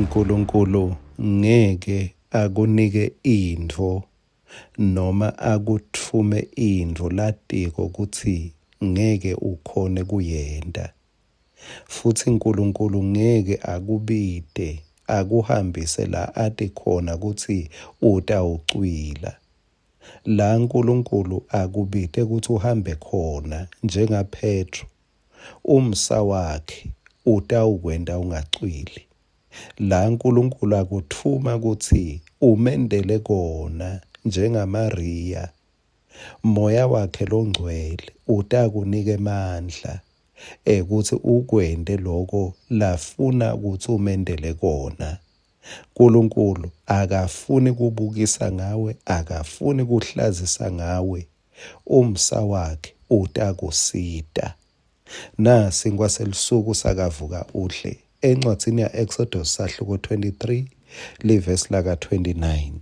Nkulunkulu ngeke akunike intfo noma akutfume intfo latiko kutsi ngeke ukhone kuyenta. Futsi Nkulunkulu ngeke akubite akuhambise la ati khona kutsi utawucwila. La Nkulunkulu akubite kutsi uhambe khona njengaPhetro, Umsa wakhe utawukwenta ungacwili. La Nkulunkulu akutfuma kutsi umentele kona njengaMariya, Moya wakhe loNgcwele utakunika emandla ekutsi ukwente loko lafuna kutsi umentele kona. Nkulunkulu akafuni kubukisa ngawe, akafuni kuhlazisa ngawe, Umsa wakhe utakusita. Nasinkwa selusuku sakavuka udle. Encwadzini ya-Exodus sahluko 23 livesi laka-29.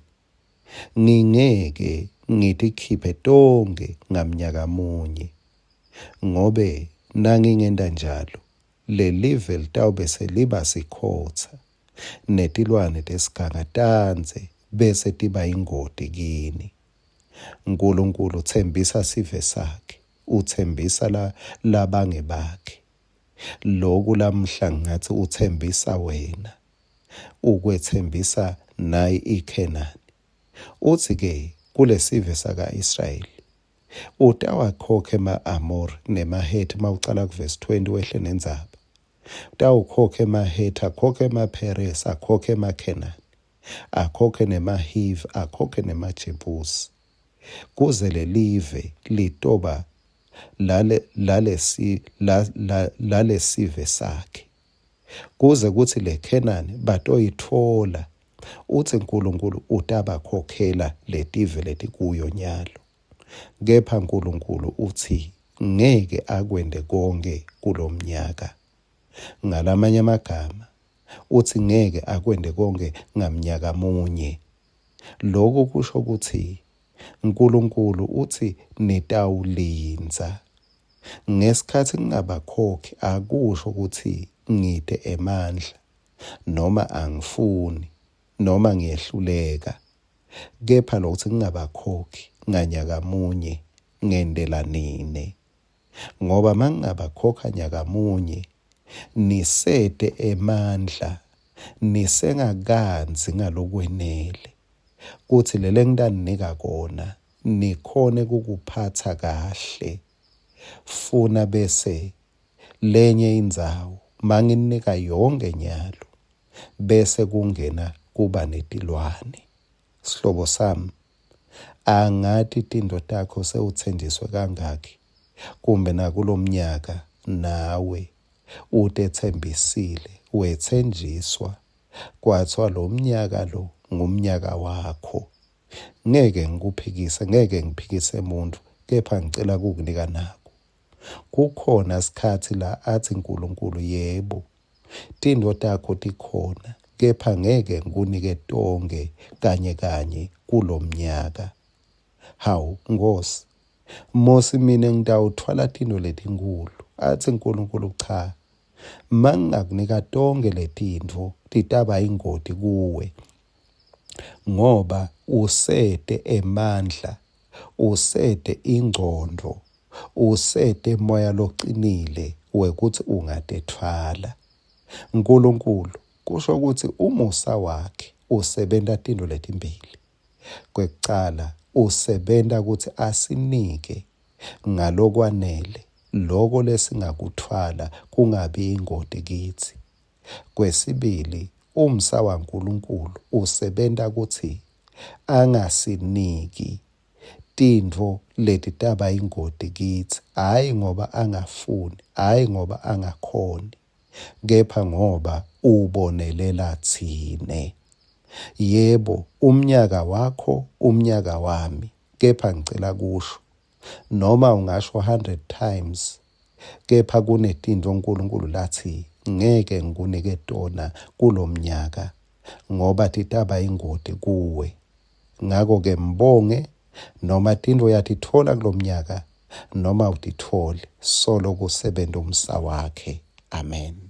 Ngingeke ngitikhiphe tonkhe ngamnyaka munye, ngobe nangingenta njalo, lelive litawube seliba sikhotsa, netilwane tesiganga tandze bese tiba yingoti kini. Nkulunkulu utsembisa sive sakhe, utsembisa la, labangebakhe. Loku lamuhla ngingatsi utsembisa wena, ukwetsembisa nayi iKhenani. Utsi-ke kulesive saka-Israyeli, utawakhokha ema-Amori nemaHethi mawucala kuvesi 20 wehle nendzaba. Utawukhokha emaHethi, akhokhe emaPheresi, akhokhe emaKhenani. akhokhe nemaHivi, akhokhe nemaJebusi, kuze lelive litoba lale, lalesi, la, la, lalesive sakhe, kuze kutsi leKhenani batoyitfola. Utsi Nkulunkulu utabakhokhela letive letikuyo nyalo. Kepha Nkulunkulu utsi ngeke akwente konkhe kulomnyaka. Ngalamanye emagama, Utsi ngeke akwente konkhe ngamnyaka munye. Loku kusho kutsi Nkulunkulu utsi nitawulindza. Ngesikhatsi ngingabakhokhi akusho kutsi ngite emandla noma angifuni noma ngiyehluleka. Kepha lokutsi ngingabakhokhi nganyaka munye ngentela nine. Ngoba mangingabakhokha nyaka munye nisete emandla, nisengakandzi ngalokwenele, kutsi lelengitaninika kona nikhone kukuphatsa kahle, funa bese lenye indzawo manginika yonkhe nyalo, bese kungena kuba netilwane. Sihlobo sami, angati tintfo takho sewutsenjiswe kangaki, kumbe nakulomnyaka nawe utetsembisile, wetsenjiswa, kwatsiwa lomnyaka lo ngumnyaka wakho. Ngeke ngikuphikise, ngeke ngiphikise muntfu, kepha ngicela kukunika naku. Kukhona sikhatsi la atsi Nkulunkulu, yebo, tintfo takho tikhona, kepha ngeke ngikunike tonkhe kanye kanye kulomnyaka. Hawu, Nkhosi, Mosi mine ngitawutfwala tintfo letinkhulu. Atsi Nkulunkulu, cha, mangingakunika tonkhe letintfo titaba yingoti kuwe, ngoba usete emandla, usete ingcondvo, usete moya locinile wekutsi ungatetfwala. Nkulunkulu kusho kutsi umusa wakhe usebenta tintfo letimbili. Kwekucala, usebenta kutsi asinike ngalokwanele loko lesingakutfwala kungabi yingoti kitsi. Kwesibili, umsa waNkulunkulu usebenta kutsi angasiniki tintfo letitaba yingoti kitsi, hhayi ngoba angafuni, hhayi ngoba angakhoni, kepha ngoba ubonelela tsine. Yebo, umnyaka wakho umnyaka wami, kepha ngicela kusho, noma ungasho 100 times, kepha kunetintfo uNkulunkulu latsi ngeke ngikunike tona kulomnyaka ngoba titaba ingoti kuwe. Ngako-ke mbonge noma tintfo uyatitfola kulomnyaka noma utitfoli, solo kusebenta umsa wakhe. Amen.